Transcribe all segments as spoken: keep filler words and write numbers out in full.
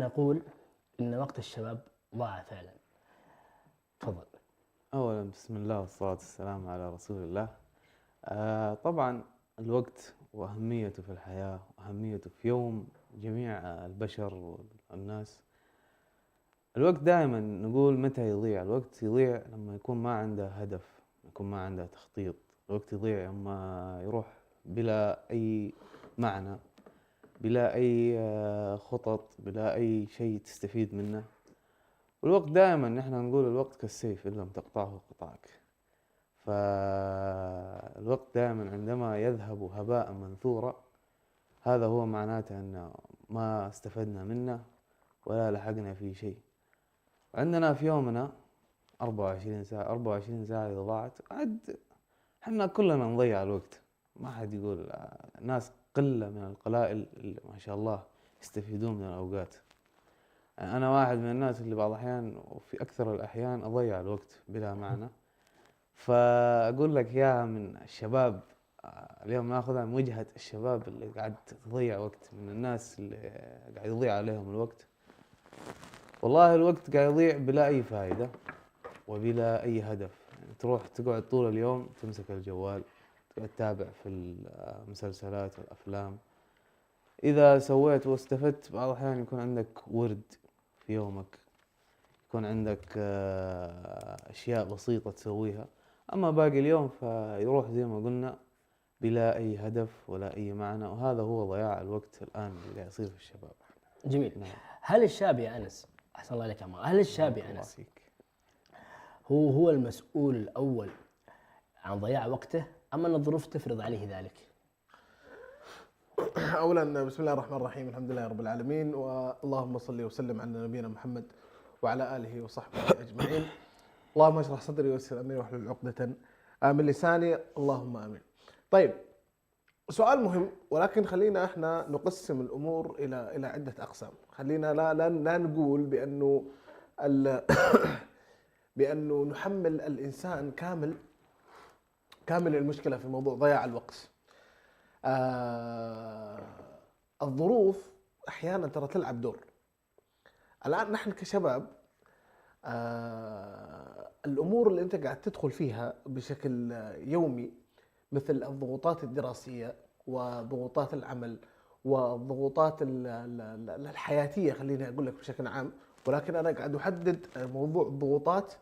نقول إن وقت الشباب ضاع فعلًا. تفضل. أولا، بسم الله والصلاة والسلام على رسول الله. آه طبعا، الوقت وأهميته في الحياة وأهميته في يوم جميع البشر والناس. الوقت دائما نقول متى يضيع. الوقت يضيع لما يكون ما عنده هدف، يكون ما عنده تخطيط. الوقت يضيع لما يروح بلا أي معنى، بلا أي آه، خطط، بلا أي شيء تستفيد منه. والوقت دائما، نحن نقول: الوقت كالسيف، إن لم تقطعه قطعك. فالوقت دائما عندما يذهب هباء منثورا، هذا هو معناته أن ما استفدنا منه ولا لحقنا فيه شيء. عندنا في يومنا أربعة وعشرين ساعة، أربعة وعشرين ساعة إذا ضاعت، عد حنا كلنا نضيع الوقت. ما حد يقول، آه، ناس قلة من القلائل اللي ما شاء الله يستفيدون من الأوقات. أنا واحد من الناس اللي بعض الأحيان، وفي أكثر الأحيان، أضيع الوقت بلا معنى. فأقول لك يا من الشباب، آه، اليوم ناخذها من وجهة الشباب اللي قاعد تضيع وقت، من الناس اللي قاعد يضيع عليهم الوقت. والله الوقت قاعد يضيع بلا أي فائدة وبلا أي هدف. يعني، تروح تقعد طول اليوم تمسك الجوال، تقعد تتابع في المسلسلات والأفلام. إذا سويت واستفدت، بعض الأحيان يكون عندك ورد في يومك، يكون عندك آه، أشياء بسيطة تسويها. أما باقي اليوم فيروح زي ما قلنا بلا أي هدف ولا أي معنى، وهذا هو ضياع الوقت الآن اللي يصير في الشباب. جميل. نعم. هل الشاب يا أنس، أحسن الله عليك يا عمار، هل الشاب يا الله أنس فيك. هو هو المسؤول الأول عن ضياع وقته، أم أن الظروف تفرض عليه ذلك؟ اولا، بسم الله الرحمن الرحيم. الحمد لله رب العالمين، واللهم صل وسلم على نبينا محمد وعلى اله وصحبه اجمعين. اللهم اشرح صدري ويسر امري واحلل عقدة من لساني، اللهم امين. طيب، سؤال مهم، ولكن خلينا احنا نقسم الامور الى الى عده اقسام. خلينا لا لا, لا نقول بانه ال... بانه نحمل الانسان كامل كامل المشكله في موضوع ضياع الوقت. آه الظروف احيانا ترى تلعب دور. الان نحن كشباب، آه الامور اللي انت قاعد تدخل فيها بشكل يومي، مثل الضغوطات الدراسيه وضغوطات العمل والضغوطات ال- ال- ال- الحياتيه، خليني اقول لك بشكل عام، ولكن انا قاعد احدد موضوع الضغوطات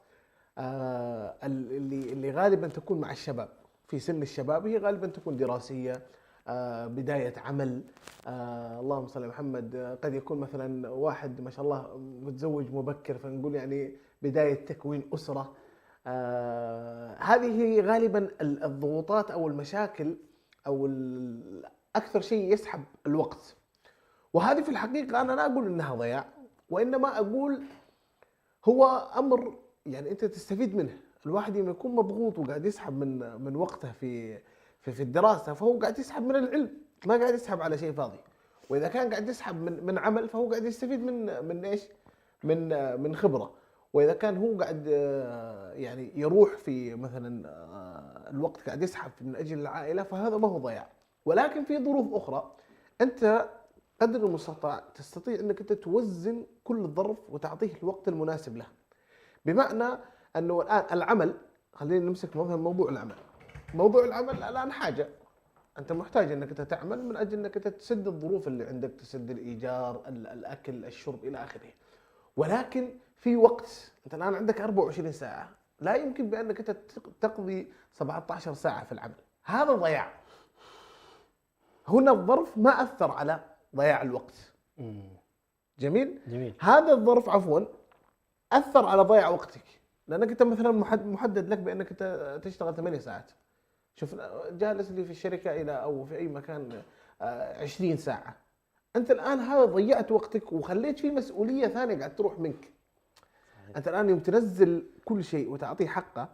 آه، ال- اللي اللي غالبا تكون مع الشباب، في سن الشباب، هي غالبا تكون دراسيه، آه، بدايه عمل. آه، اللهم صل على محمد. آه، قد يكون مثلا واحد ما شاء الله متزوج مبكر، فنقول يعني بدايه تكوين اسره. آه، هذه هي غالبا ال- الضغوطات او المشاكل او ال- اكثر شيء يسحب الوقت. وهذه في الحقيقه انا لا اقول انها ضياع، وانما اقول هو امر يعني انت تستفيد منه. الواحد لما يكون مضغوط وقاعد يسحب من من وقته في في, في الدراسه، فهو قاعد يسحب من العلم، ما قاعد يسحب على شيء فاضي. واذا كان قاعد يسحب من من عمل، فهو قاعد يستفيد من من ايش؟ من من خبره. واذا كان هو قاعد آه، يعني يروح في مثلا آه، الوقت قاعد يسحب من اجل العائله، فهذا ما هو ضياع. ولكن في ظروف اخرى انت قدر المستطاع تستطيع انك انت توزن كل ظرف وتعطيه الوقت المناسب له. بمعنى انه الان العمل، خلينا نمسك مثلا موضوع العمل. موضوع العمل الان حاجه، انت محتاج انك انت تعمل من اجل انك انت تسد الظروف اللي عندك، تسد الايجار، ال- الاكل، الشرب، الى اخره. ولكن في وقت، انت الان عندك أربعة وعشرين ساعه، لا يمكن بانك انت تق- تقضي سبعتاشر ساعه في العمل. هذا ضياع. هنا الظرف ما اثر على ضياع الوقت. جميل. جميل. هذا الظرف عفوا اثر على ضياع وقتك، لانك انت مثلا محد- محدد لك بانك انت تشتغل ثمانية ساعات. شوف، جالس لي في الشركه الى او في اي مكان آه، عشرين ساعه. انت الان هذا ضيعت وقتك وخليت في مسؤوليه ثانيه قاعد تروح منك. انت الان يوم تنزل كل شيء وتعطيه حقه،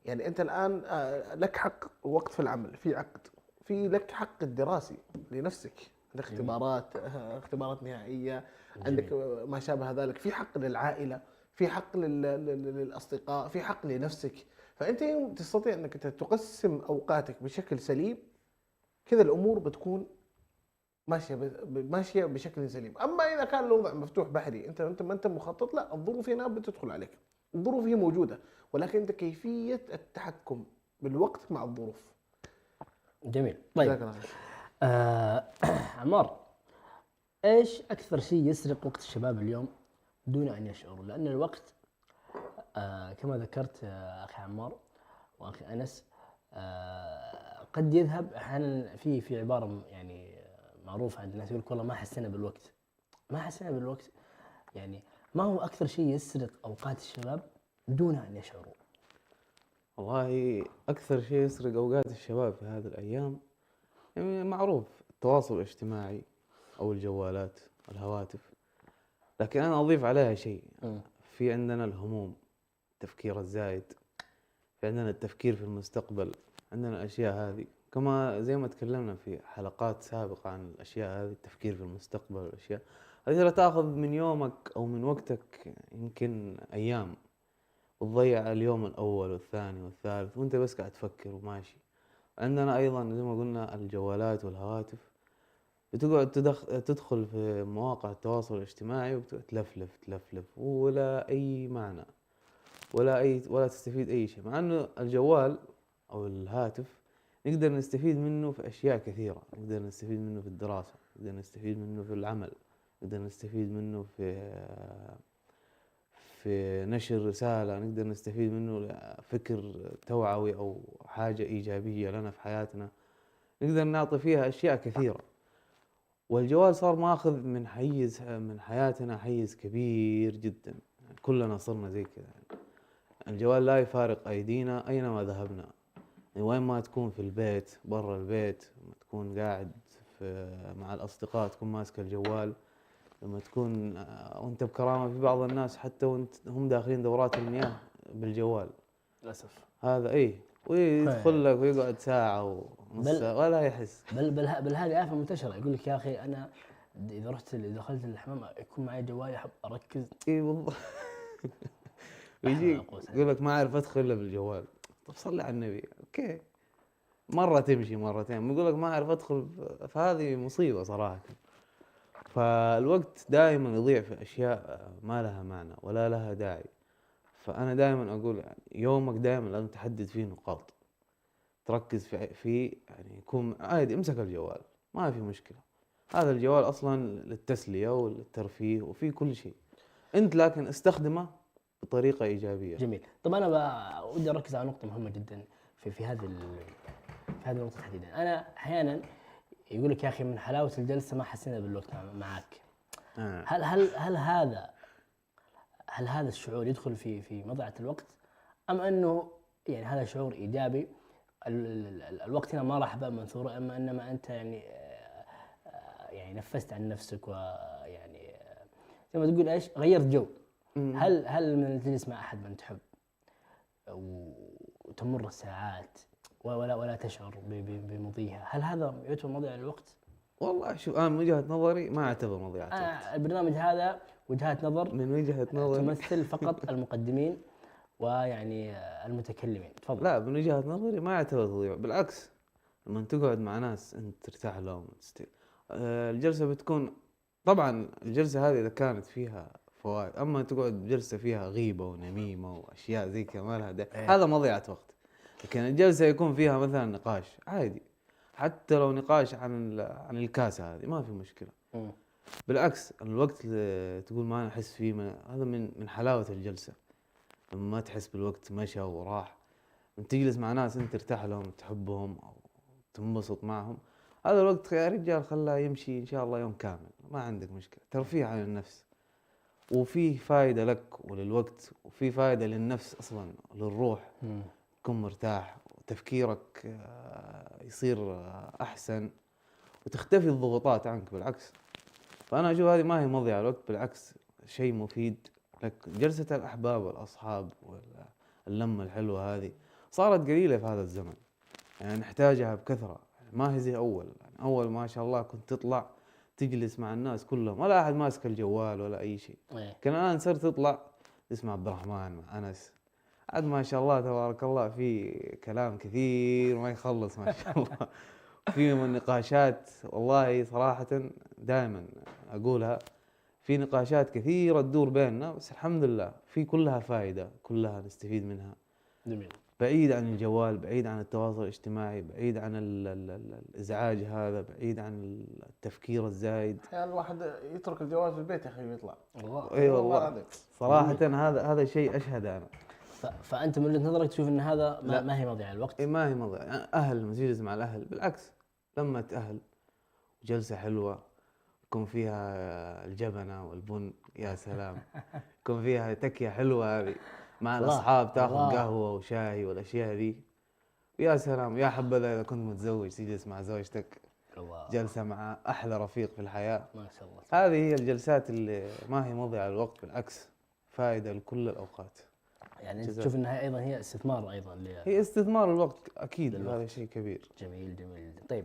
يعني انت الان آه، لك حق وقت في العمل، في عقد، في لك حق الدراسي لنفسك، الاختبارات آه، اختبارات نهائيه، عندك آه، ما شابه ذلك، في حق للعائله، في حق لل- لل- للاصدقاء، في حق لنفسك. فانت يوم تستطيع انك أنت تقسم اوقاتك بشكل سليم، كذا الامور بتكون ماشيه ب- ماشيه بشكل سليم. اما اذا كان الوضع مفتوح بحري، انت انت ما انت مخطط، لا، الظروف هنا بتدخل عليك. الظروف هي موجوده، ولكن انت كيفيه التحكم بالوقت مع الظروف. جميل. طيب. آه عمار، ايش اكثر شيء يسرق وقت الشباب اليوم دون ان يشعروا؟ لان الوقت، آه كما ذكرت، آه اخي عمار واخي انس، آه قد يذهب احيانا. في في عباره م- يعني معروفه عند الناس، يقول لك: "والله ما حسينا بالوقت، ما حسينا بالوقت". يعني، ما هو اكثر شيء يسرق اوقات الشباب دون ان يشعروا؟ والله، أكثر شيء يسرق أوقات الشباب في هذه الأيام، يعني، معروف، التواصل الاجتماعي أو الجوالات، الهواتف. لكن أنا أضيف عليها شيء. في عندنا الهموم، التفكير الزايد، في عندنا التفكير في المستقبل، عندنا الأشياء هذه. كما زي ما تكلمنا في حلقات سابقة عن الأشياء هذه، التفكير في المستقبل والأشياء هذه، ترى تأخذ من يومك أو من وقتك يمكن أيام، وتضيع اليوم الأول والثاني والثالث وأنت بس قاعد تفكر وماشي. عندنا أيضًا زي ما قلنا الجوالات والهواتف، بتقعد تدخ... تدخل في مواقع التواصل الاجتماعي وتلفلف تلفلف ولا أي معنى، ولا أي، ولا تستفيد أي شيء، مع أنه الجوال أو الهاتف نقدر نستفيد منه في أشياء كثيرة. نقدر نستفيد منه في الدراسة، نقدر نستفيد منه في العمل، نقدر نستفيد منه في في نشر رسالة، نقدر نستفيد منه فكر توعوي أو حاجة إيجابية لنا في حياتنا، نقدر نعطي فيها أشياء كثيرة. والجوال صار ماخذ من حيز، من حياتنا حيز كبير جدًا. كلنا صرنا زي كذا. الجوال لا يفارق أيدينا أينما ذهبنا. يعني، وين ما تكون، في البيت، برا البيت، لما تكون قاعد في، مع الأصدقاء، تكون ماسك الجوال. لما تكون، آه، وانت بكرامة، في بعض الناس حتى وانت هم داخلين دورات المياه بالجوال. للاسف. هذا إيه، ويدخل لك ويقعد ساعة ونص بل- ساعة ولا يحس. بل بل ه- بل هذه آفة منتشرة. يقول لك: "يا أخي، أنا د- إذا رحت ال- إذا دخلت الحمام يكون معي جوالي، أحب أركز". إي والله. ويجي أقول سعيد. يقول لك: "ما أعرف أدخل إلا بالجوال". طب صلي على النبي. أوكي، مرة تمشي، مرتين، يقول لك: "ما أعرف أدخل". فهذه مصيبة صراحة. فالوقت دائمًا يضيع في أشياء ما لها معنى ولا لها داعي. فأنا دائمًا أقول، يعني، يومك دائمًا لازم تحدد فيه نقاط، تركز في، في، يعني، يكون عادي، امسك الجوال، ما في مشكلة. هذا الجوال أصلًا للتسلية وللترفيه وفي كل شيء. أنت لكن استخدمه بطريقة إيجابية. جميل. طب، أنا ب- ودي أركز على نقطة مهمة جدًا في في هذه ال- في هذه النقطة تحديدًا. أنا أحيانًا يقول لك: "يا أخي، من حلاوة الجلسة ما حسينا بالوقت مع- معك". آه. هل هل هل هذا هل هذا الشعور يدخل في في مضيعة الوقت، أم أنه، يعني، هذا شعور إيجابي؟ ال- ال- ال- الوقت هنا ما راح بقى منثور، أما إنما أنت، يعني، آه، آه، يعني، نفست عن نفسك، ويعني، آه، زي ما تقول إيش، غيرت جو. هل هل من الجلوس مع أحد من تحب وتمر الساعات و- ولا ولا تشعر ب- ب- بمضيها، هل هذا يعتبر مضيعة للوقت؟ والله، شوف، أنا من وجهة نظري ما أعتبر مضيعة وقت. آه، البرنامج هذا وجهات نظر من وجهة نظري تمثل فقط المقدمين، ويعني، آه، المتكلمين. تفضل. لا، من وجهة نظري ما يعتبر تضييع، بالعكس، لما تقعد مع ناس أنت ترتاح لهم وتست-، آه، الجلسة بتكون، طبعًا الجلسة هذه إذا كانت فيها فوائد، أما تقعد جلسة فيها غيبة ونميمة وأشياء زي كذا ما لها داعي، هذا مضيعة وقت. لكن الجلسة يكون فيها مثلًا نقاش عادي، حتى لو نقاش عن ال-، عن الكاسة هذه، ما في مشكلة. مم. بالعكس، الوقت اللي تقول ما نحس فيه، ما، هذا من من حلاوة الجلسة، لما ما تحس بالوقت مشى وراح، لما تجلس مع ناس أنت ترتاح لهم، تحبهم أو تنبسط معهم، هذا الوقت يا رجال خلاه يمشي إن شاء الله يوم كامل، ما عندك مشكلة، ترفيه عن النفس، وفيه فائدة لك وللوقت، وفيه فائدة للنفس أصلًا، للروح. تكون مرتاح، وتفكيرك، آه، يصير، آه، أحسن، وتختفي الضغوطات عنك بالعكس. فأنا أشوف هذه ما هي مضيعة الوقت، بالعكس، شيء مفيد لك. جلسة الأحباب والأصحاب واللمة الحلوة هذه صارت قليلة في هذا الزمن، يعني نحتاجها بكثرة، ما هي زي أول. يعني أول ما شاء الله كنت تطلع تجلس مع الناس كلهم، ولا أحد ماسك الجوال ولا أي شيء. إيه. كان الآن صرت تطلع تسمع عبد الرحمن مع أنس، عاد ما شاء الله تبارك الله في كلام كثير ما يخلص ما شاء الله. في من النقاشات، والله صراحة دائمًا أقولها، في نقاشات كثيرة تدور بيننا، بس الحمد لله في كلها فائدة، كلها نستفيد منها. جميل. بعيد عن الجوال، بعيد عن التواصل الاجتماعي، بعيد عن ال ال ال الإزعاج هذا، بعيد عن التفكير الزايد. أحيانا الواحد يترك الجوال في البيت يا أخي ويطلع. الله. اي والله والله. العظيم. صراحة هذا هذا شيء أشهد أنا. ف... فانت من وجهه نظرك تشوف ان هذا ما, لا. ما هي مضيعه الوقت؟ إيه، ما هي مضيعة. أهل، مجلس مع الأهل، بالعكس، لما تأهل، جلسة حلوة، يكون فيها الجبنة والبن، يا سلام. يكون فيها تكية حلوة هذه مع الله، الأصحاب، تاخذ الله. قهوة وشاي والأشياء هذه. ويا سلام، يا حبذا إذا كنت متزوج، تجلس مع زوجتك، الله. جلسة مع أحلى رفيق في الحياة. ما شاء الله. هذه هي الجلسات اللي ما هي مضيعة الوقت، بالعكس، فائدة لكل الأوقات. يعني انت جزاك. تشوف انها ايضا هي استثمار ايضا ل... هي استثمار الوقت، أكيد، للوقت. هذا شيء كبير. جميل، جميل جدا. طيب،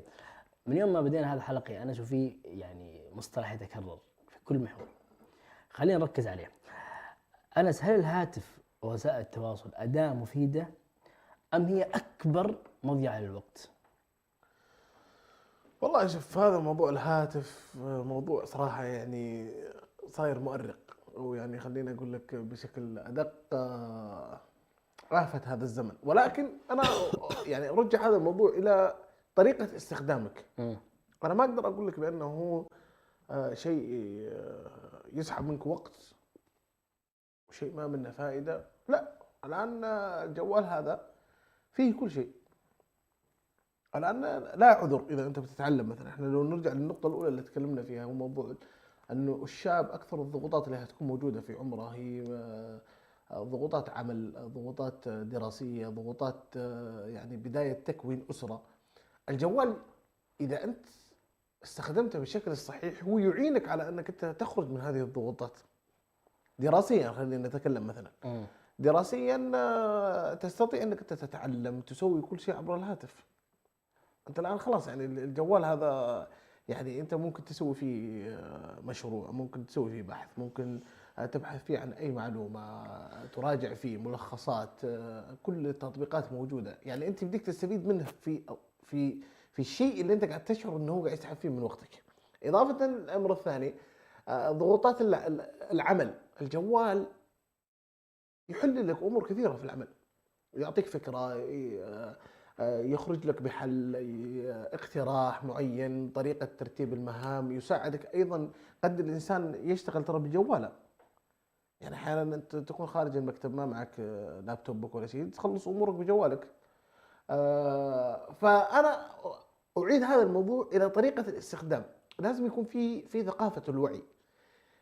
من يوم ما بدينا هذه الحلقه انا اشوف في يعني مصطلح يتكرر في كل محور، خلينا نركز عليه. انس، هل الهاتف ووسائل التواصل اداه مفيده، ام هي اكبر مضيعه للوقت؟ والله شوف، هذا موضوع الهاتف موضوع صراحة يعني صاير مؤرق، ويعني خليني أقول لك بشكل أدق، آه، آفة هذا الزمن. ولكن أنا يعني أرجع هذا الموضوع إلى طريقة استخدامك. أنا ما أقدر أقول لك بأنه هو، آه، شيء، آه، يسحب منك وقت وشيء ما منه فائدة. لا، الآن الجوال هذا فيه كل شيء. الآن لا عذر إذا أنت بتتعلم. مثلًا إحنا لو نرجع للنقطة الأولى اللي تكلمنا فيها، هو موضوع أنه الشاب أكثر الضغوطات اللي هتكون موجودة في عمره هي، آه، ضغوطات عمل، ضغوطات دراسية، ضغوطات، آه، يعني بداية تكوين أسرة. الجوال إذا أنت استخدمته بالشكل الصحيح هو يعينك على أنك أنت تخرج من هذه الضغوطات دراسيًا. خلينا نتكلم مثلًا دراسيًا، آه، تستطيع أنك أنت تتعلم، تسوي كل شيء عبر الهاتف. أنت الآن خلاص يعني ال-، الجوال هذا يعني أنت ممكن تسوي فيه، آه، مشروع، ممكن تسوي فيه بحث، ممكن، آه، تبحث فيه عن أي معلومة، آه، تراجع فيه ملخصات، آه، كل التطبيقات موجودة. يعني أنت بدك تستفيد منها في، في، في الشيء اللي أنت قاعد تشعر أنه هو قاعد يسحب فيه من وقتك. إضافة الأمر الثاني، آه، ضغوطات ال-، ال-، العمل. الجوال يحل لك أمور كثيرة في العمل، يعطيك فكرة، ي-، آه، آه، يخرج لك بحل، ي-، اقتراح معين، طريقة ترتيب المهام، يساعدك أيضًا قد الإنسان يشتغل ترى بجواله. يعني أحيانًا أنت تكون خارج المكتب، ما معك، آه، لابتوبك ولا شيء، تخلص أمورك بجوالك. آه، فأنا أعيد هذا الموضوع إلى طريقة الاستخدام. لازم يكون في، في ثقافة الوعي،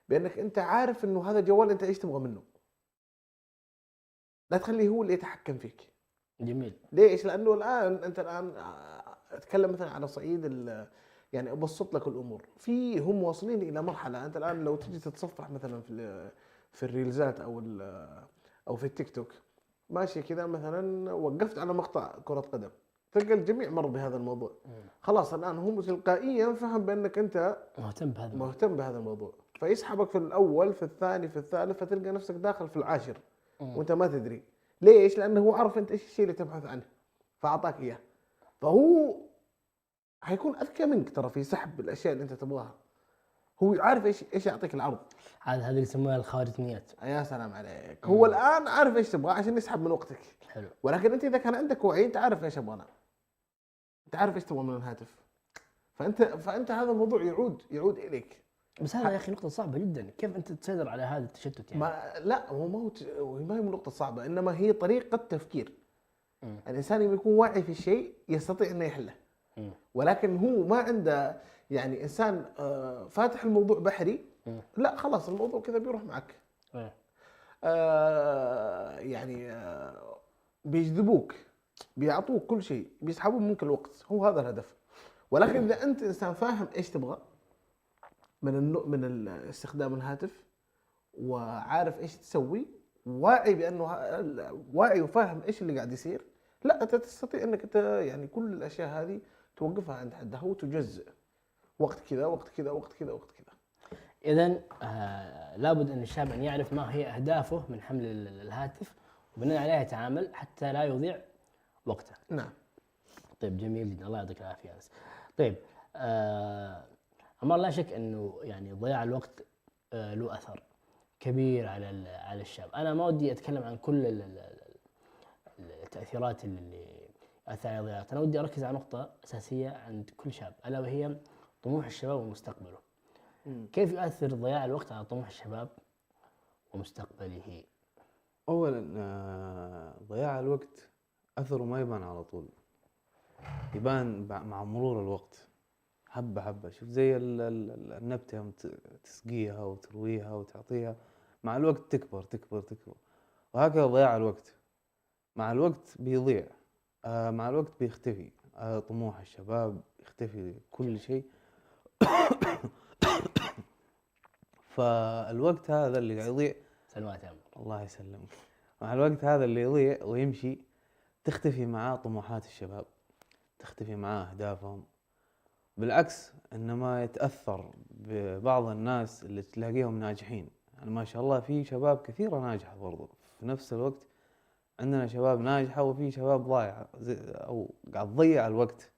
بأنك أنت عارف إنه هذا الجوال أنت إيش تبغى منه. لا تخليه هو اللي يتحكم فيك. جميل. ليش؟ لأنه الآن أنت الآن، آه، أتكلم مثلًا على صعيد ال-، يعني أبسط لك الأمور. في هم واصلين إلى مرحلة، أنت الآن لو تجي تتصفح مثلًا في ال-، في الريلزات أو ال-، أو في التيك توك، ماشي كذا مثلًا وقفت على مقطع كرة قدم، تلقى الجميع مر بهذا الموضوع. خلاص الآن هم تلقائيًا فهم بأنك أنت مهتم بهذا. مهتم بهذا الموضوع، فيسحبك في الأول، في الثاني، في الثالث، فتلقى نفسك داخل في العاشر مم. وأنت ما تدري. ليش؟ لأنه هو عرف أنت إيش الشيء اللي تبحث عنه فأعطاك إياه. فهو حيكون أذكى منك ترى في سحب الأشياء اللي أنت تبغاها. هو عارف إيش، إيش يعطيك العرض. هذا، هذا اللي يسموها الخوارزميات. يا سلام عليك. هو الآن عارف إيش تبغى عشان يسحب من وقتك. حلو. ولكن أنت إذا كان عندك وعي، أنت عارف إيش أبغى أنا. أنت عارف إيش تبغى من الهاتف. فأنت، فأنت هذا الموضوع يعود، يعود إليك. بس هذا يا اخي نقطه صعبه جدا، كيف انت تسيطر على هذا التشتت يعني؟ ما، لا، هو ما هو ت-، هو ما هي نقطة صعبة، إنما هي طريقة تفكير. مم. الإنسان لما يكون واعي في الشيء يستطيع إنه يحله. مم. ولكن هو ما عنده، يعني، إنسان، آه، فاتح الموضوع بحري، مم. لا، خلاص الموضوع كذا بيروح معك. إيه. آه، يعني، آه، بيجذبوك، بيعطوك كل شيء، بيسحبون منك الوقت. هو هذا الهدف. ولكن إذا أنت إنسان فاهم إيش تبغى من النوع، من ال-، استخدام الهاتف، وعارف إيش تسوي، واعي بأنه ه-، واعي وفاهم إيش اللي قاعد يصير، لا، أنت تستطيع أنك أنت، يعني، كل الأشياء هذه توقفها عند حدها وتجزئ وقت كذا، وقت كذا، وقت كذا، وقت كذا. اذا آه لابد ان الشاب ان يعرف ما هي اهدافه من حمل ال- ال- الهاتف، وبناء عليها يتعامل حتى لا يضيع وقته. نعم. طيب، جميل جدا، الله يعطيك العافيه يا انس. طيب، آه عمار، لا شك انه يعني ضياع الوقت آه له اثر كبير على ال- على الشاب. انا ما ودي اتكلم عن كل ال- ال- ال- ال- التاثيرات اللي اللي اثر على ضياع الوقت. انا ودي اركز على نقطه اساسيه عند كل شاب، الا وهي طموح الشباب ومستقبله. كيف يؤثر ضياع الوقت على طموح الشباب ومستقبله؟ أولا، آه، ضياع الوقت أثره ما يبان على طول، يبان بع- مع مرور الوقت، حبة حبة. شوف زي ال- ال- ال- النبتة، يوم ت- تسقيها وترويها وتعطيها، مع الوقت تكبر تكبر تكبر، وهكذا ضياع الوقت. مع الوقت بيضيع، آه، مع الوقت بيختفي، آه، طموح الشباب يختفي، كل شيء. فالوقت هذا اللي قاعد يضيع، سلوات يا عمر. الله يسلمك، مع الوقت هذا اللي يضيع ويمشي، تختفي معاه طموحات الشباب، تختفي معاه أهدافهم. بالعكس، إنما يتأثر ببعض الناس اللي تلاقيهم ناجحين. يعني ما شاء الله في شباب كثيرة ناجحة برضو، في نفس الوقت عندنا شباب ناجحة وفي شباب ضايعة زي، أو قاعد تضيع الوقت.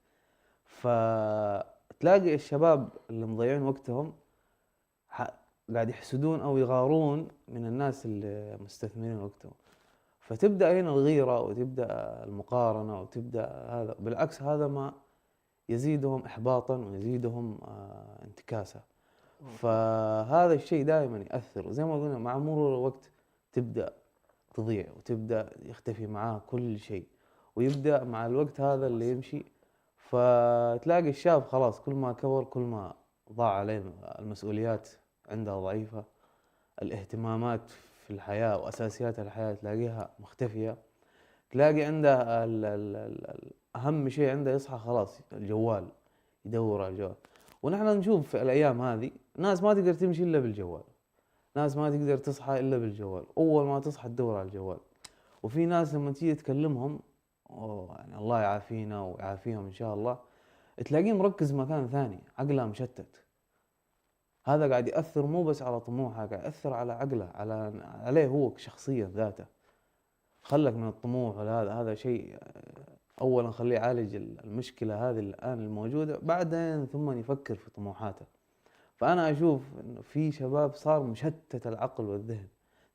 فتلاقي الشباب اللي مضيعين وقتهم ح- قاعد يحسدون أو يغارون من الناس اللي مستثمرين وقتهم، فتبدأ هنا الغيرة وتبدأ المقارنة وتبدأ هذا. بالعكس، هذا ما يزيدهم إحباطا ويزيدهم آه، انتكاسة. فهذا الشيء دائما يأثر، زي ما قلنا، مع مرور الوقت تبدأ تضيع وتبدأ يختفي معاه كل شيء، ويبدأ مع الوقت هذا اللي يمشي. فتلاقي الشاب خلاص كل ما كبر كل ما ضاع عليه المسؤوليات، عندها ضعيفة، الاهتمامات في الحياة وأساسيات الحياة تلاقيها مختفية. تلاقي عنده ال ال ال ال أهم شيء عنده يصحى خلاص الجوال، يدور على الجوال. ونحن نشوف في الأيام هذه ناس ما تقدر تمشي إلا بالجوال، ناس ما تقدر تصحى إلا بالجوال، أول ما تصحى تدور على الجوال. وفي ناس لما تيجي تكلمهم، أوه، يعني الله يعافينا ويعافيهم إن شاء الله، تلاقيه مركز مكان ثاني، عقله مشتت. هذا قاعد يأثر مو بس على طموحه، قاعد يأثر على عقله، على عليه هو شخصيا ذاته. خلك من الطموح ولا هذا، هذا شيء. أولا خليه يعالج ال- المشكلة هذه الآن الموجودة، بعدين ثم يفكر في طموحاته. فأنا أشوف إنه في شباب صار مشتت العقل والذهن،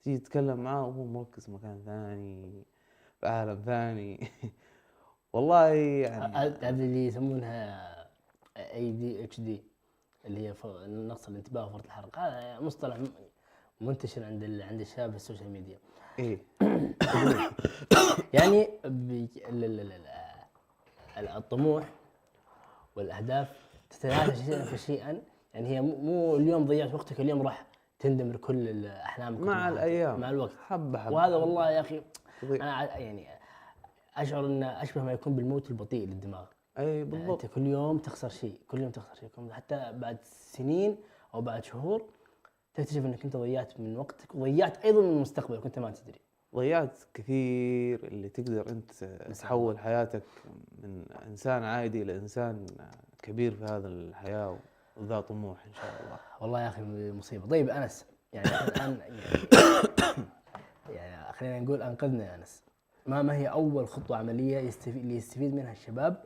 تيجي تتكلم معاه وهو مركز مكان ثاني، في عالم ثاني. والله يعني هذه هذه اللي يسمونها اي دي اتش دي، اللي هي ف- نقص الانتباه وفرط الحركه. هذا مصطلح م- منتشر عند ال... عند الشباب في السوشيال ميديا. إيه. يعني بي... ال... ال... ال... ال... ال- الطموح والاهداف تتلاشى شيئا فشيئا. يعني هي مو مو اليوم ضيعت وقتك، اليوم راح تندم لكل ال- احلامك مع وطموحاتك. الأيام. مع الوقت. حبة حبة. وهذا والله يا اخي، تضيع. انا ع- يعني اشعر ان اشبه ما يكون بالموت البطيء للدماغ. أي يعني بالضبط. انت كل يوم تخسر شيء، كل يوم تخسر شيء، كل يوم، حتى بعد سنين او بعد شهور تكتشف انك انت ضيعت من وقتك وضيعت ايضا من مستقبلك وانت ما تدري. ضيعت كثير اللي تقدر أنت تحول حياتك من إنسان عادي لإنسان كبير في هذا الحياة وذا طموح إن شاء الله. والله يا اخي مصيبه. طيب انس، يعني الان يعني، يعني خلينا نقول انقذنا يا انس. ما ما هي اول خطوه عمليه يستفيد اللي يستفيد منها الشباب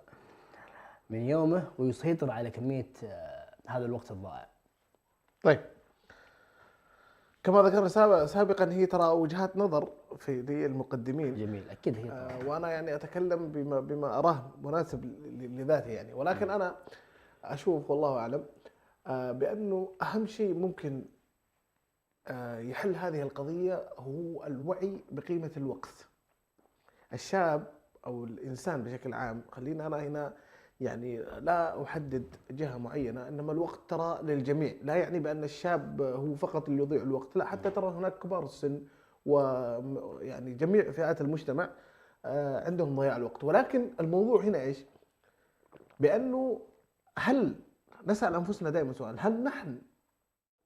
من يومه ويسيطر على كميه آه، هذا الوقت الضائع؟ طيب، كما ذكرنا سابق- سابقا، هي ترى وجهات نظر في دي المقدمين. جميل، اكيد هي طبعاً. آه، وانا يعني اتكلم بما بما اراه مناسب ل- لذاتي يعني، ولكن انا اشوف والله اعلم آه، بانه اهم شيء ممكن آه، يحل هذه القضيه هو الوعي بقيمه الوقت. الشاب او الانسان بشكل عام، خلينا انا هنا يعني لا احدد جهه معينه، انما الوقت ترى للجميع. لا يعني بان الشاب هو فقط اللي يضيع الوقت، لا، حتى ترى هناك كبار السن و يعني جميع فئات المجتمع آه، عندهم ضياع الوقت. ولكن الموضوع هنا ايش؟ بانه هل نسال انفسنا دائما سؤال: هل نحن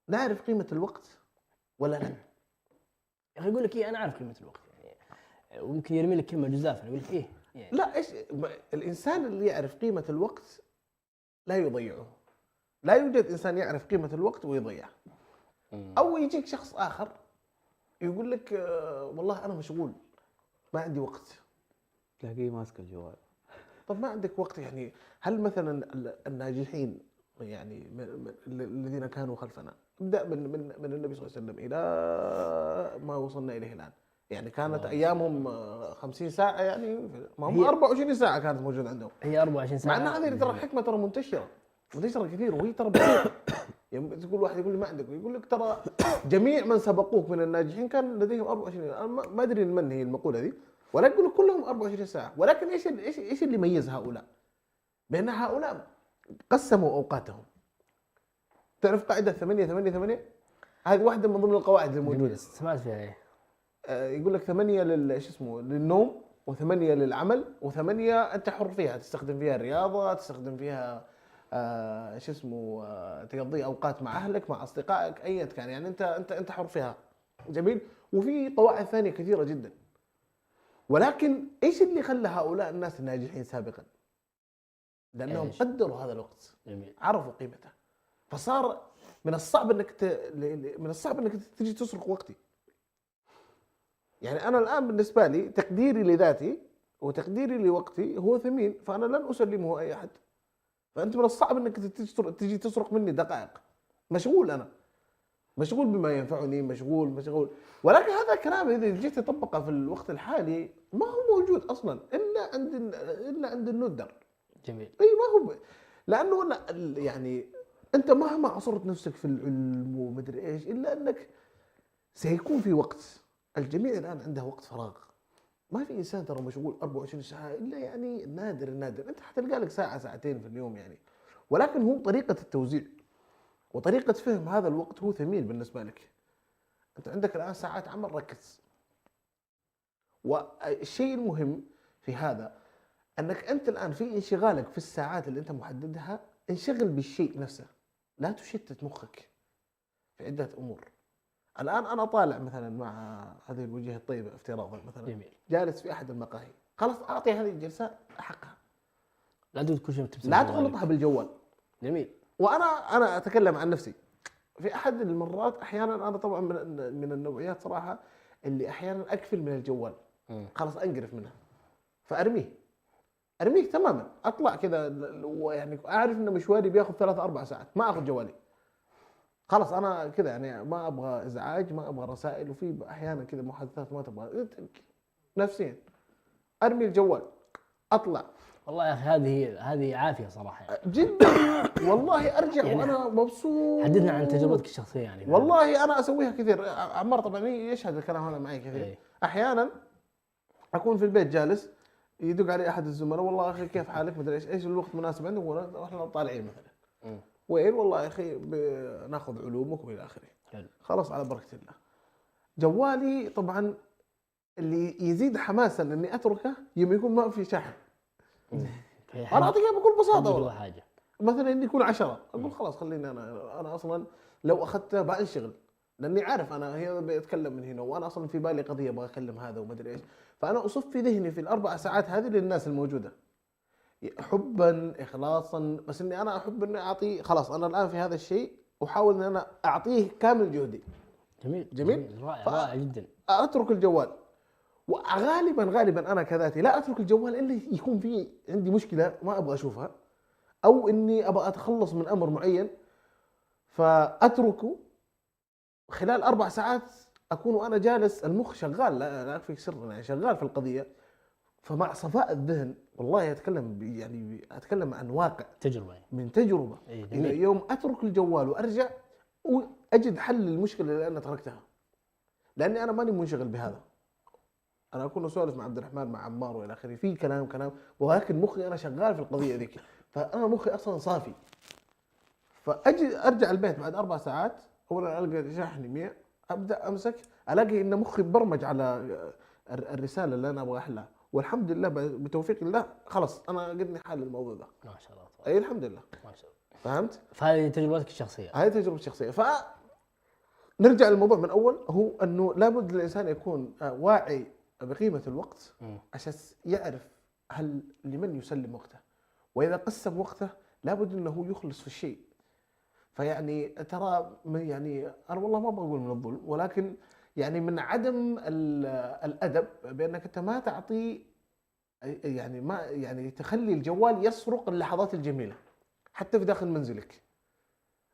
نعرف قيمه الوقت ولا لا؟ يا اخي يقول لك ايه، انا عارف قيمه الوقت يعني. وممكن يرمي لك كلمه جزافا يقول لك ايه يعني. لا، ايش؟ الانسان اللي يعرف قيمه الوقت لا يضيعه. لا يوجد انسان يعرف قيمه الوقت ويضيعه. او يجيك شخص اخر يقول لك آه، والله انا مشغول، ما عندي وقت. تلاقيه ماسك الجوال. طب ما عندك وقت؟ يعني هل مثلًا ال-، الناجحين، يعني من، من ال-، الذين كانوا خلفنا، ابدأ من، من، من النبي صلى الله عليه وسلم إلى ما وصلنا إليه الآن، يعني كانت أيامهم، آه، خمسين ساعة، يعني ما هم هي أربعة وعشرين ساعة كانت موجودة عندهم. هي أربعة وعشرين ساعة. مع أن هذه ترى حكمة ترى منتشرة، منتشرة كثير، وهي ترى بسيطة. يعني تقول واحد يقول لي: "ما عندك"، يقول لك: "ترى جميع من سبقوك من الناجحين كان لديهم أربعة وعشرين". أنا ما، ما أدري من هي المقولة دي، ولكن يقول لك: "كلهم أربعة وعشرين ساعة". ولكن إيش ال-، إيش، إيش اللي ميز هؤلاء؟ بأن هؤلاء قسموا أوقاتهم. تعرف قاعدة ثمانية ثمانية ثمانية؟ هذه واحدة من ضمن القواعد الموجودة. جميل، سمعت فيها إيه. آه، يقول لك ثمانية لل-، شو اسمه، للنوم، وثمانية للعمل، وثمانية أنت حر فيها، تستخدم فيها الرياضة، تستخدم فيها، آه، شو اسمه، آه، تقضي أوقات مع أهلك، مع أصدقائك، أيا كان، يعني أنت، أنت، أنت حر فيها. جميل. وفي قواعد ثانية كثيرة جدًا. ولكن إيش اللي خلى هؤلاء الناس الناجحين سابقًا؟ لأنهم إيش؟ قدروا هذا الوقت. جميل. عرفوا قيمته. فصار من الصعب إنك ت-، ل-، ل-، من الصعب إنك تجي تسرق وقتي. يعني أنا الآن بالنسبة لي تقديري لذاتي وتقديري لوقتي هو ثمين، فأنا لن أسلمه أي أحد. فأنت من الصعب إنك تجي تسر-، تجي تسرق مني دقائق. مشغول أنا. مشغول بما ينفعني، مشغول، مشغول. ولكن هذا الكلام إذا جيت تطبقه في الوقت الحالي ما هو موجود أصلًا، إلا عند ال-، إلا عند الندر. جميل. إي، ما هو ب-، لأنه أنا ال-، يعني، أنت مهما عصرت نفسك في العلم ومدري إيش، إلا أنك سيكون في وقت. الجميع الآن عنده وقت فراغ. ما في إنسان ترى مشغول أربعة وعشرين ساعة، إلا يعني نادر، نادر. أنت حتلقى لك ساعة، ساعتين في اليوم يعني. ولكن هو طريقة التوزيع وطريقة فهم هذا الوقت هو ثمين بالنسبة لك. أنت عندك الآن ساعات عمل، ركز. والشيء المهم في هذا أنك أنت الآن في انشغالك في الساعات اللي أنت محددها، انشغل بالشيء نفسه، لا تشتت مخك في عدة أمور. الآن أنا طالع مثلًا مع هذه الوجيه الطيبة افتراضًا مثلًا، جميل. جالس في أحد المقاهي، خلاص أعطي هذه الجلسة حقها، لا تقول كل شيء بتبسم لا جوالك. تخلطها بالجوال. جميل. وأنا، أنا أتكلم عن نفسي. في أحد المرات أحيانًا أنا طبعًا من، من النوعيات صراحة اللي أحيانًا أقفل من الجوال. مم. خلاص أنقرف منه. فأرميه. أرميه تمامًا. أطلع كذا ل-، ل-، ويعني أعرف إن مشواري بياخذ ثلاث أربع ساعات. ما أخذ جوالي. خلاص أنا كذا يعني ما أبغى إزعاج، ما أبغى رسائل. وفي أحيانًا كذا محادثات ما تبغى. نفسيًا. أرمي الجوال. أطلع. والله يا أخي، هذه، هذه عافية صراحة يعني. جدًا. والله أرجع يعني وأنا مبسوط. حدثنا عن تجربتك الشخصية يعني. والله أنا أسويها كثير. عمار طبعًا يشهد الكلام هذا معي كثير. إيه. أحيانًا أكون في البيت جالس، يدق علي أحد الزملاء: "والله أخي كيف حالك؟" مدري إيش، "إيش الوقت مناسب عندك؟" وإحنا طالعين مثلًا. مم. "وين؟" "والله يا أخي بناخذ علومك" وإلى آخره. حلو. خلاص على بركة الله. جوالي طبعًا اللي يزيد حماسا إني أتركه يوم يكون ما في شاحن. مم. في أنا حاجة. أعطيك إياه بكل بساطة الحمد لله والله. حاجة. مثلًا إني يكون عشرة، أقول: "خلاص خليني أنا، أنا أصلًا لو أخذته بأنشغل." لأني عارف أنا هي بيتكلم من هنا، وأنا أصلًا في بالي قضية أبغى أكلم هذا ومدري إيش. فأنا أصفي ذهني في الأربع ساعات هذه للناس الموجودة. حبًا، إخلاصًا، بس إني أنا أحب إني أعطي، خلاص أنا الآن في هذا الشيء أحاول إن أنا أعطيه كامل جهدي. جميل. جميل؟ جميل. رائع، ف-، رائع جدًا. أترك الجوال. وغالبًا، غالبًا أنا كذاتي لا أترك الجوال إلا يكون في عندي مشكلة ما أبغى أشوفها، أو إني أبغى أتخلص من أمر معين، فأتركه. خلال أربع ساعات أكون وأنا جالس المخ شغال، لا، لا أكفيك سر، يعني شغال في القضية. فمع صفاء الذهن، والله أتكلم ب-، يعني أتكلم عن واقع. تجربة يعني. من تجربة. إيه، إذا جميل. يوم أترك الجوال وأرجع وأجد حل للمشكلة اللي أنا تركتها، لأني أنا ماني منشغل بهذا. أنا أكون أسولف مع عبد الرحمن، مع عمار وإلى آخره، في كلام، كلام، ولكن مخي أنا شغال في القضية ذيك. فأنا مخي أصلًا صافي. فأجي أرجع البيت بعد أربع ساعات، أولًا ألقى شاحني مية، أبدأ أمسك، ألاقي إن مخي برمج على الر-، الرسالة اللي أنا أبغى أحلها. والحمد لله ب-، بتوفيق الله خلاص أنا قدني حال الموضوع ده. ما شاء الله تبارك. أي الحمد لله. ما شاء الله. فهمت؟ فهذه تجربتك الشخصية. هذه تجربة شخصية. فنرجع للموضوع من أول، هو أنه لابد الإنسان يكون، آه، واعي بقيمة الوقت مم. عشان يعرف هل لمن يسلم وقته، وإذا قسم وقته لابد أنه يخلص في الشيء. فيعني ترى م-، يعني أنا والله ما بقول من الظلم، ولكن يعني من عدم ال-، الأدب بأنك أنت ما تعطي يعني ما يعني تخلي الجوال يسرق اللحظات الجميله حتى في داخل منزلك.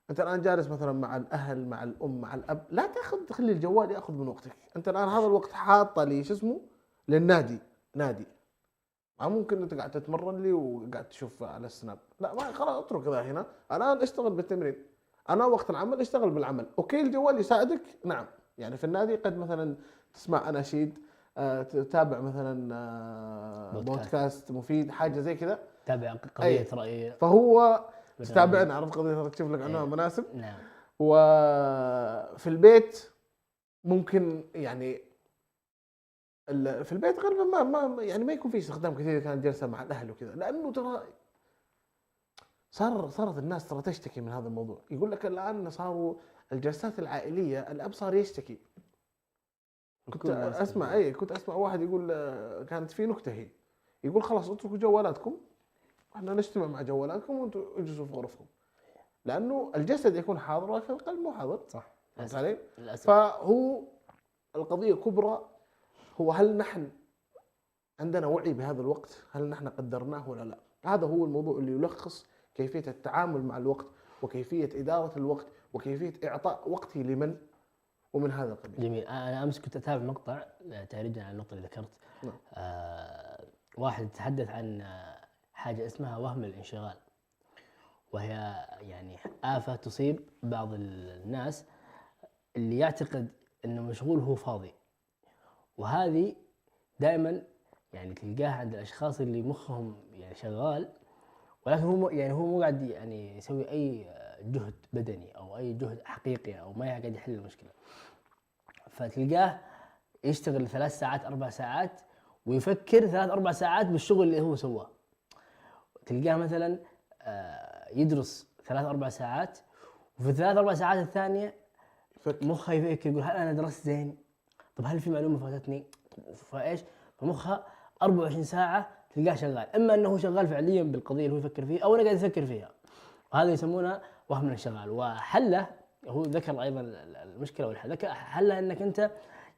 انت الان جالس مثلا مع الاهل، مع الام، مع الاب، لا تاخذ، تخلي الجوال ياخذ من وقتك. انت الان هذا الوقت حاطه لي شو اسمه، للنادي، نادي. ما ممكن انت قاعد تتمرن لي وقاعد تشوف على السناب، لا، ما، خلاص، اترك ذا هنا. الان اشتغل بالتمرين، انا وقت العمل اشتغل بالعمل. اوكي، الجوال يساعدك، نعم. يعني في النادي قد مثلا تسمع اناشيد، آه، تتابع مثلا، آه، بودكاست. بودكاست مفيد، حاجه زي كذا. تابع قضية أي. رأي. فهو برنامج. تتابعنا، عرفت قضيه، تشوف لك عنوان أي. مناسب. نعم. وفي البيت ممكن يعني ال- في البيت غالبا ما ما يعني ما يكون في استخدام كثير اذا كانت جلسه مع الاهل وكذا، لانه ترى صار صارت الناس ترى تشتكي من هذا الموضوع. يقول لك الان صاروا الجلسات العائليه، الاب صار يشتكي. كنت اسمع اي كنت اسمع واحد يقول، آه، كانت في نكته هي، يقول خلاص اتركوا جوالاتكم، احنا نجتمع مع جوالاتكم وانتم اجلسوا في غرفكم، لانه الجسد يكون حاضر ولكن القلب مو حاضر. صح. فهمت علي؟ للأسف. فهو القضيه كبرى، هو هل نحن عندنا وعي بهذا الوقت؟ هل نحن قدرناه ولا لا؟ هذا هو الموضوع اللي يلخص كيفيه التعامل مع الوقت، وكيفيه اداره الوقت، وكيفيه اعطاء وقتي لمن، ومن هذا القبيل. جميل. انا امس كنت اتابع مقطع، آه، تعريجا على النقطه اللي ذكرت. نعم. آه واحد يتحدث عن، آه، حاجه اسمها وهم الانشغال، وهي يعني آفة تصيب بعض الناس اللي يعتقد إنه مشغول هو فاضي. وهذه دائما يعني تلقاها عند الأشخاص اللي مخهم يعني شغال، ولكن هو م- يعني هو مو قاعد يعني يسوي أي جهد بدني أو أي جهد حقيقي، أو ما قاعد يحل المشكلة. فتلقاه يشتغل ثلاث ساعات، أربع ساعات، ويفكر ثلاث أربع ساعات بالشغل اللي هو سواه. تلقاه مثلا، آه، يدرس ثلاث أربع ساعات، وفي الثلاث أربع ساعات الثانية يفكر. مخه يفكر، يقول: "هل أنا درست زين؟ طب هل في معلومة فاتتني؟" طب فإيش؟ فمخها أربعة وعشرين ساعة تلقاه شغال، إما أنه شغال فعليا بالقضية اللي هو يفكر فيها، أو أنه قاعد يفكر فيها. وهذا يسمونه وهم الانشغال. وحله، هو ذكر أيضا ال- ال- المشكلة والحل، ذكر حلها أنك أنت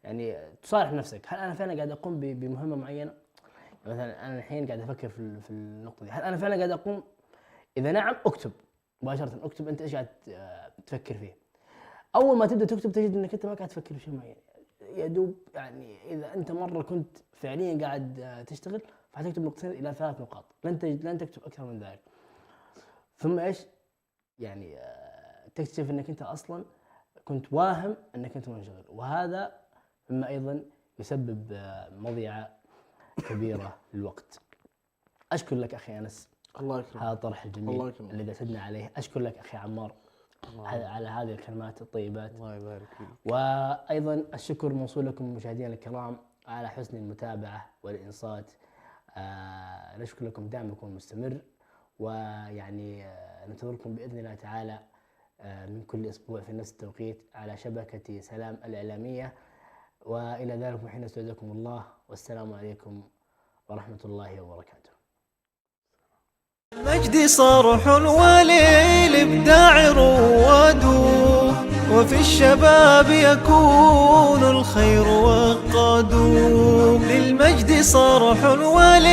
يعني تصارح نفسك: هل أنا فعلا قاعد أقوم ب- بمهمة معينة؟ مثلا أنا الحين قاعد أفكر في ال- في النقطة دي، هل أنا فعلا قاعد أقوم؟ إذا نعم، اكتب مباشرة، اكتب أنت إيش قاعد، آه، تفكر فيه. أول ما تبدأ تكتب تجد أنك أنت ما قاعد تفكر في شيء معين. يا دوب يعني إذا أنت مرة كنت فعليا قاعد، آه، تشتغل، فحتكتب نقطتين إلى ثلاث نقاط، لن تجد، لن تكتب أكثر من ذلك. ثم إيش؟ يعني، آه، تكتشف أنك أنت أصلا كنت واهم أنك أنت منشغل، وهذا مما أيضا يسبب، آه، مضيعة كبيرة للوقت. أشكر لك أخي أنس، الله يكرمك. هذا الطرح الجميل الله يكرمك. الذي أسدنا عليه. أشكر لك أخي عمار الله على، على هذه الكلمات الطيبات. الله يبارك فيك. وأيضا الشكر موصول لكم مشاهدينا الكرام على حسن المتابعة والإنصات. آه نشكر لكم دعمكم المستمر، ويعني، آه، ننتظركم بإذن الله تعالى، آه، من كل أسبوع في نفس التوقيت على شبكة سلام الإعلامية. وإلى ذلك حين استودعكم الله، والسلام عليكم ورحمة الله وبركاته. المجد صرح وللإبداع رواد، وفي الشباب يكون الخير وقاد. للمجد صرح وللإبداع